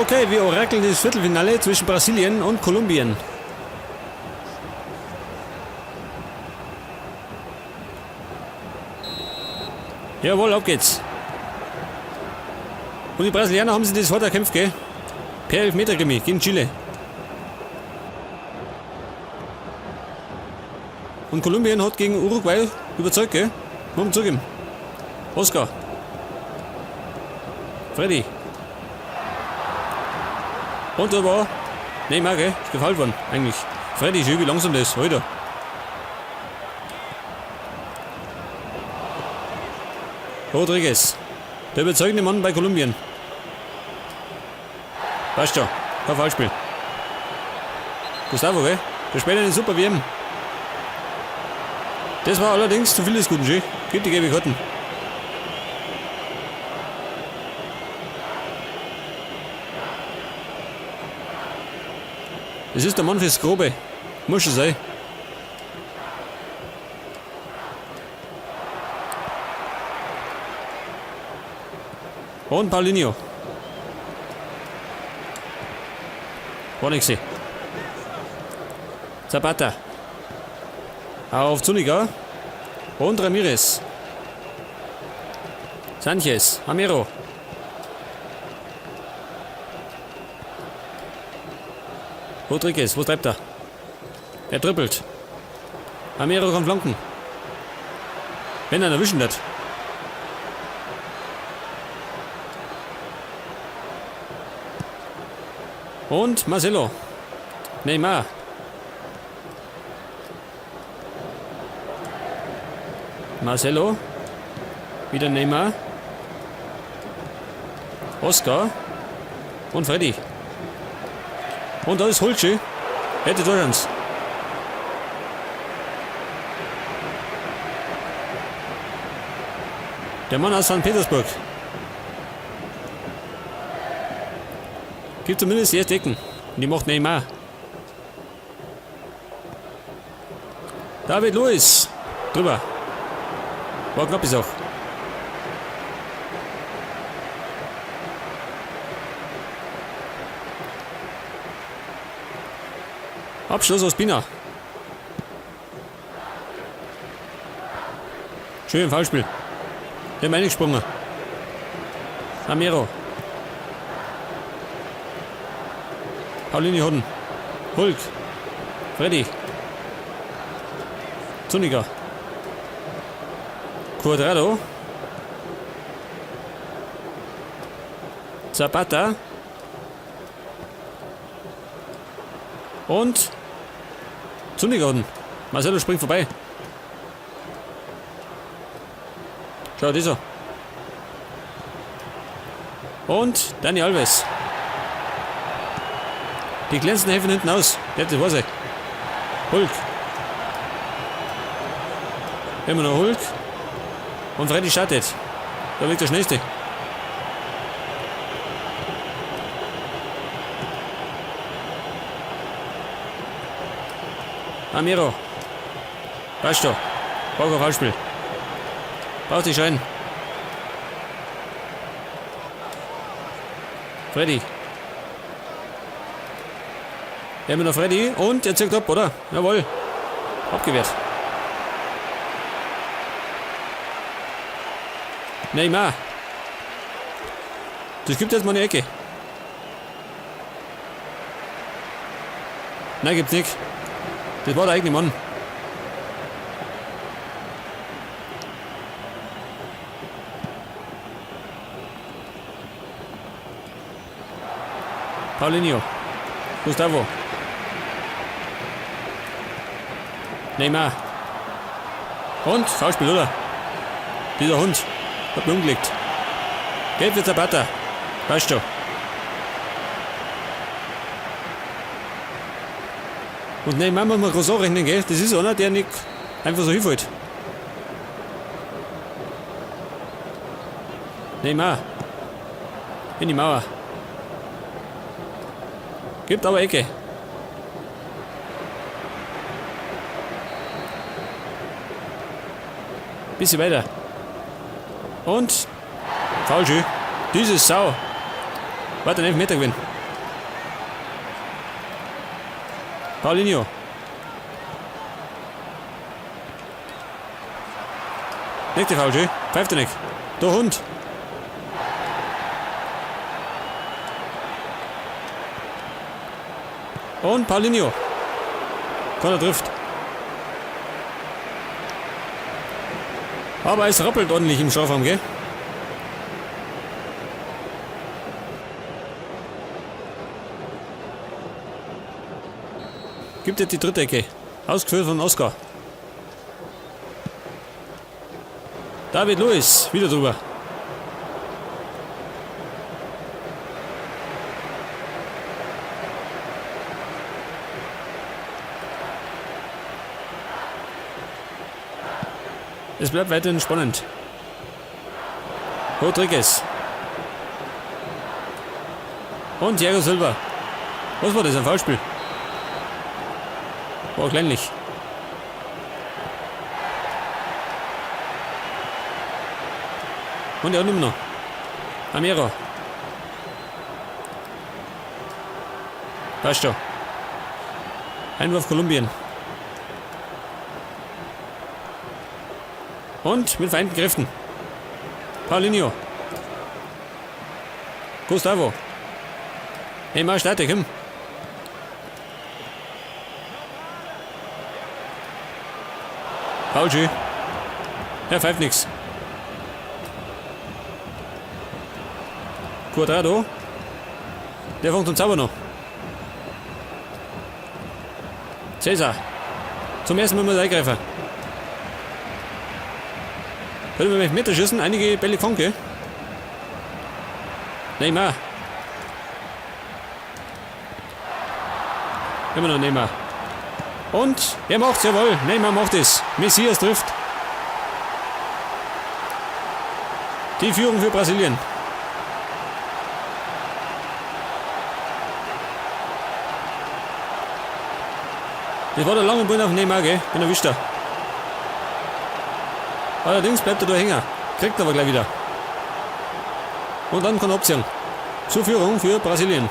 Okay, wir orakeln das Viertelfinale zwischen Brasilien und Kolumbien. Jawohl, ab geht's. Und die Brasilianer haben sich das hart erkämpft, gell? Per Elfmeter-Krimi gegen Chile. Und Kolumbien hat gegen Uruguay überzeugt, gell? Muss man zugeben. Oscar. Freddy. Und da war Neymar, gell? Ist gefault worden, eigentlich. Freddy, schön, wie langsam das ist, Alter. Rodriguez. Der überzeugende Mann bei Kolumbien. Passt schon. Kein Foulspiel. Gustavo, gell? Der spielt eine super WM. Das war allerdings zu viel des Guten, schön. Gibt die gelbe Karten. Das ist der Mann fürs Grobe. Muss schon sein. Und Paulinho. War nix. Zapata. Auf Zuniga. Und Ramirez. Sanchez. Amiro. Rodriguez, wo treibt er? Er dribbelt. Amiro kann flanken. Wenn er erwischen wird. Und Marcelo. Neymar. Marcelo. Wieder Neymar. Oscar. Und Freddy. Und da ist Hulci. Hätte Torchance. Der Mann aus St. Petersburg. Gibt zumindest die erste Ecken. Und die macht Neymar. David Luiz. Drüber. War knapp ist auch. Abschluss aus Pina. Schön Foulspiel. Der hat gesprungen. Amiro. Paulinho Hodden. Hulk. Freddy. Zuniga. Cuadrado. Zapata. Und Zuniga unten. Marcelo springt vorbei. Schau, dieser. Und Dani Alves. Die glänzen helfen hinten aus. Der hat die Hose. Hulk. Immer noch Hulk. Und Freddy startet. Da liegt der schnellste. Amiro. Passt schon. Braucht kein Foulspiel. Braucht dich rein. Freddy. Immer noch Freddy. Und er zirkt ab, oder? Jawohl. Abgewehrt. Neymar. Das gibt jetzt mal eine Ecke. Nein, gibt's nicht. Das war der eigene Mann. Paulinho. Gustavo. Neymar. Und Foulspiel, oder? Dieser Hund hat mich umgelegt. Gelb für Zapata. Weißt du. Und Neymar muss man groß anrechnen, gell? Das ist einer, der nicht einfach so hinfällt. Neymar. In die Mauer. Gibt aber Ecke. Bisschen weiter. Und falsch. Diese Sau. Warte, einen Elfmeter gewinnen. Paulinho. Nächste Foul, schön. Pfeift er nicht. Der Hund. Und Paulinho. Keiner trifft. Aber es rappelt ordentlich im Strafraum, gell? Gibt jetzt die dritte Ecke. Ausgeführt von Oscar. David Luiz, wieder drüber. Es bleibt weiterhin spannend. Rodriguez. Und Thiago Silva. Was war das? Ein Foulspiel? War kleinlich. Und er nimmt noch. Amiro. Passt schon. Einwurf Kolumbien. Und mit vereinten Kräften. Paulinho. Gustavo. Neymar, starte, komm. Paulschi. Er pfeift nix. Cuadrado. Der fängt uns aber noch. Cesar. Zum ersten Mal mal eingreifen. Können wir mit Meter schießen? Einige Bälle gefangen, gell? Neymar. Immer noch Neymar. Und er macht's, jawohl. Neymar macht es. Messias trifft. Die Führung für Brasilien. Das war der lange Ball auf Neymar, gell? Bin erwischt da. Allerdings bleibt er da hängen. Kriegt aber gleich wieder. Und dann kann er abziehen. Zur Führung für Brasilien.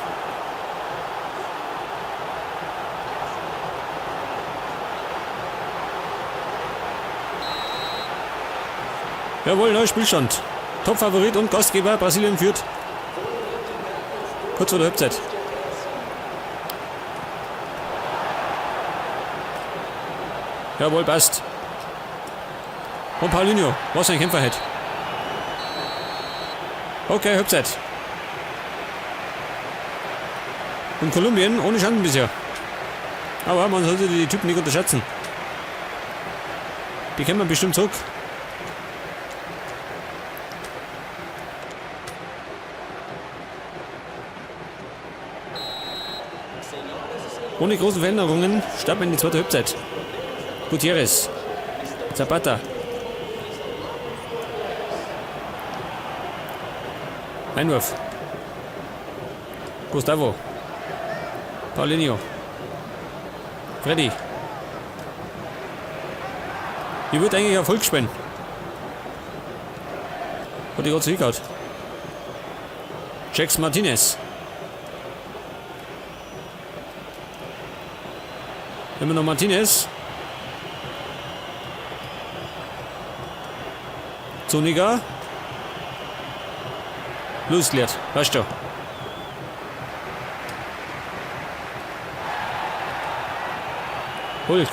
Jawohl, neuer Spielstand. Top-Favorit und Gastgeber Brasilien führt. Kurz vor der Halbzeit. Jawohl, passt. Und Paulinho, was ein Kämpfer hat. Okay, Halbzeit. Und Kolumbien ohne Chancen bisher. Aber man sollte die Typen nicht unterschätzen. Die kennen man bestimmt zurück. Ohne große Veränderungen starten wir in die zweite Halbzeit. Gutierrez. Zapata. Einwurf. Gustavo. Paulinho. Freddy. Ich würde eigentlich auf Hulk spielen. Hat die gerade so hingehauen. Jax Martinez. Immer noch Martinez. Zuniga. Losgeklärt. Weißt du. Hulk.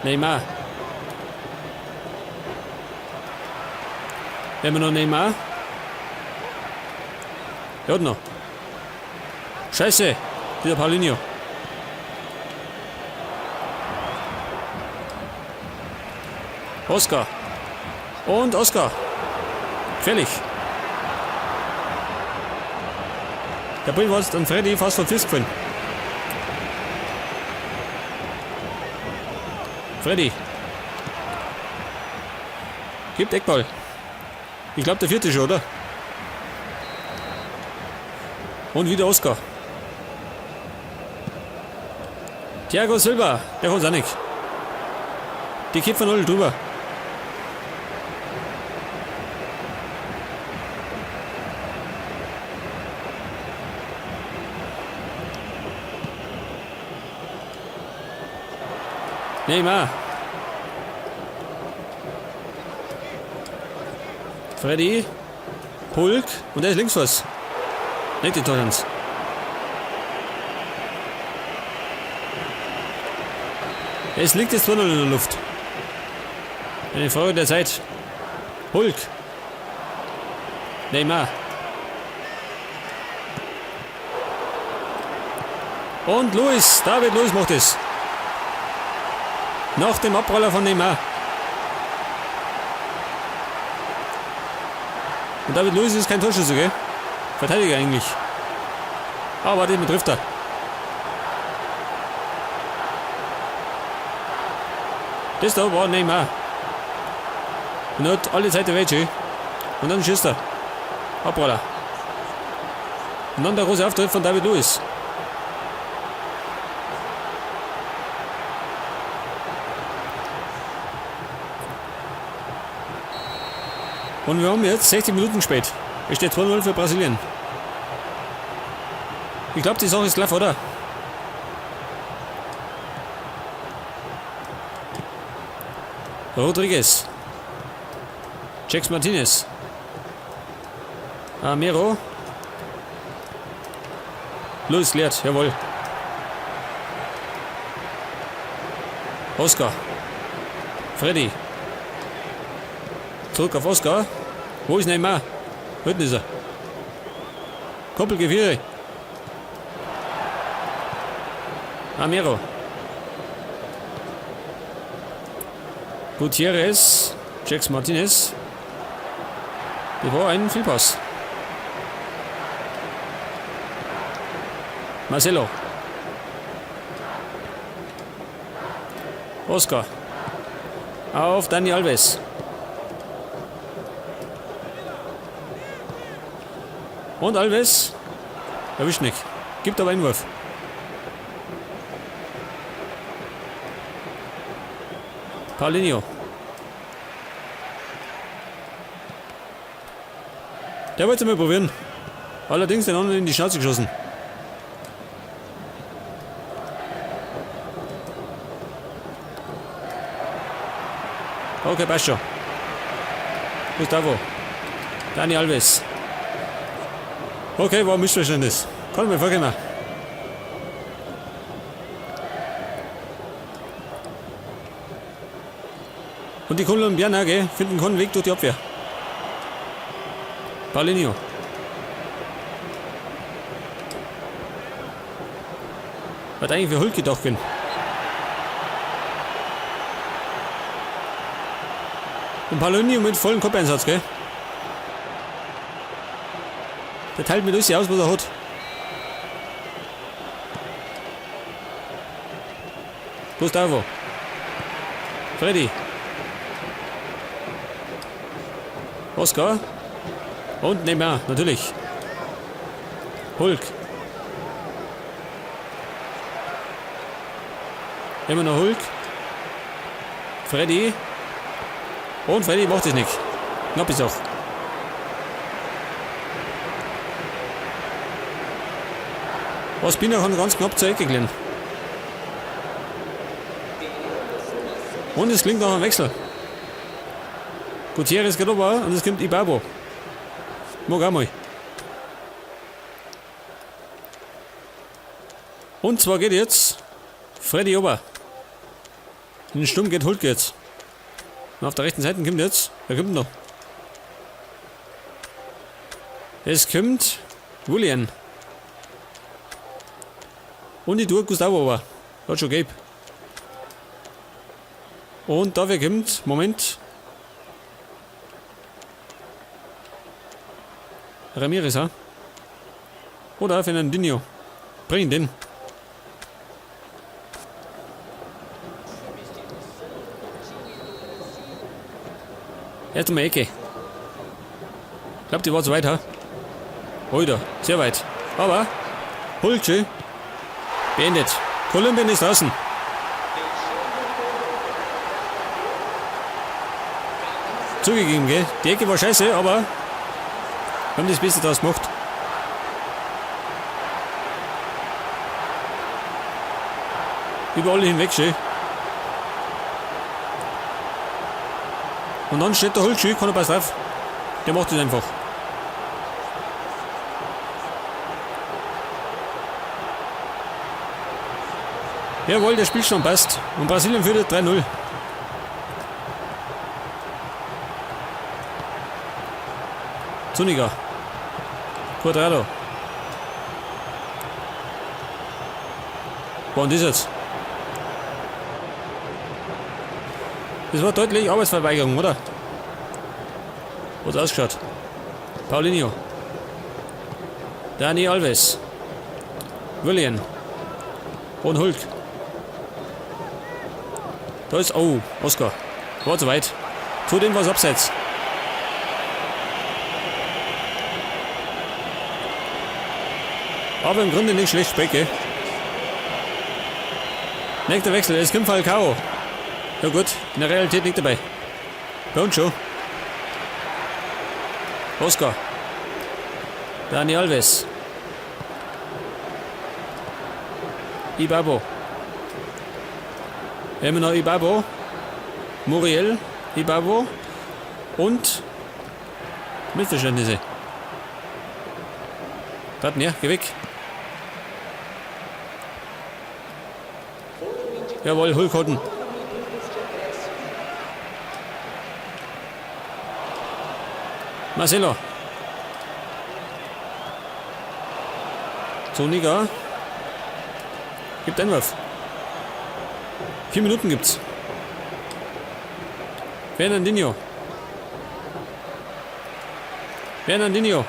Neymar. Immer noch Neymar. Der hat noch. Scheiße. Dieser Paulinho. Oscar. Und Oscar. Gefährlich. Der Ball war jetzt an Freddy fast vom Fuß gefallen. Freddy. Gibt Eckball. Ich glaube, der vierte schon, oder? Und wieder Oscar. Thiago Silva, der kommt auch nicht. Die kippt von null drüber. Neymar. Freddy. Hulk. Und der ist Linksfuß. Nicht die Torrens. Es liegt jetzt 2-0 in der Luft. Eine Frage der Zeit. Hulk. Neymar. Und Luis, David Luiz macht es. Nach dem Abroller von Neymar. Und David Luiz ist kein Torschütze, gell? Verteidiger eigentlich. Aber den trifft er. Das da war Neymar. Und hat alle Zeit der Welt, schön. Und dann schießt er. Abroller. Und dann der große Auftritt von David Luiz. Und wir haben jetzt 60 Minuten gespielt. Es steht 2-0 für Brasilien. Ich glaube, die Sache ist klar, oder? Rodriguez. Jax Martinez. Amiro. Luis klärt, jawohl. Oscar. Freddy. Zurück auf Oscar. Wo ist Neymar? Hinten ist er. Koppelgeführe. Amiro. Gutierrez. Jax Martinez. Das war ein Fehlpass. Marcelo. Oscar. Auf Dani Alves. Und Alves. Erwischt nicht. Gibt aber Einwurf. Paulinho. Der wollte mal probieren. Allerdings den anderen in die Schnauze geschossen. Okay, passt schon. Gustavo. Dani Alves. Okay, war ein Missverständnis. Kann mir vorkommen. Und die Kolumbianer, gell, finden keinen Weg durch die Abwehr. Paulinho. Hat eigentlich für Hulk gedacht bin. Und Paulinho mit vollem Kopfeinsatz, gell? Der teilt mit uns aus, was er hat. Gustavo. Freddy. Oscar. Und Neymar, natürlich. Hulk. Immer noch Hulk. Freddy. Und Freddy macht es nicht. Knapp ist auch. Ospina kann ganz knapp zur Ecke klären. Und es klingt nach einem Wechsel. Gutierrez geht rüber und es kommt Ibabo. Mag auch mal. Und zwar geht jetzt Freddy ober. In den Sturm geht Hulk jetzt. Und auf der rechten Seite kommt jetzt. Wer kommt noch? Es kommt Julian. Und die Tour Gustavo aber. Hat schon gelb. Und dafür kommt, Moment. Ramirez, ha? Oder Fernandinho. Bring den. Erst mal Ecke. Ich glaube, die war zu weit, ha? Oida, sehr weit. Aber, Hulk, beendet. Kolumbien ist draußen. Zugegeben, gell? Die Ecke war scheiße, aber wir haben das Beste draus gemacht. Über alle hinweg, schön. Und dann steht der Hulk schön, keiner passt auf. Der macht das einfach. Jawohl, der Spielstand passt. Und Brasilien führt 3-0. Zuniga. Cuadrado. Wo und ist jetzt? Das war deutlich Arbeitsverweigerung, oder? Hat's ausgeschaut? Paulinho. Dani Alves. Willian. Und Hulk. Da ist. Oh, Oscar. War zu weit. Zudem war es abseits. Aber im Grunde nicht schlecht gespielt, gell? Nächster Wechsel, es kommt Falcao. Ja gut, in der Realität nicht dabei. Bei uns schon. Oscar. Dani Alves. Ibabo. Immer noch Ibabo. Muriel. Ibabo. Und Missverständnisse. Warten, ja, geh weg. Jawohl, Hulk Hogan. Marcelo. Zuniga. Gibt Einwurf. 4 Minuten gibt's. Fernandinho. Fernandinho.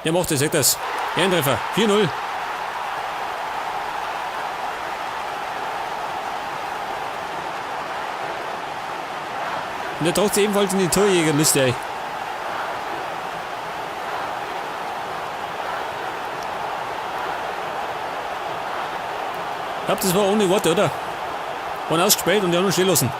Der macht das, sagt das. Ehrentreffer. 4-0. Und der taucht sich ebenfalls in die Torjägerliste ein. Ich glaube, das war ohne Worte, oder? Waren ausgespielt und die anderen stehen lassen.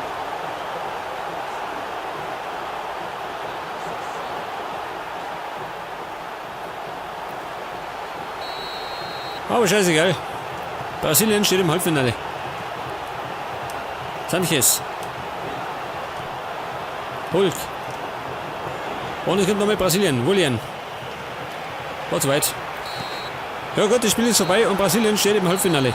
Aber scheißegal. Brasilien steht im Halbfinale. Sanchez. Hulk. Und es kommt nochmal Brasilien. Willian. War zu weit. Ja gut, das Spiel ist vorbei und Brasilien steht im Halbfinale.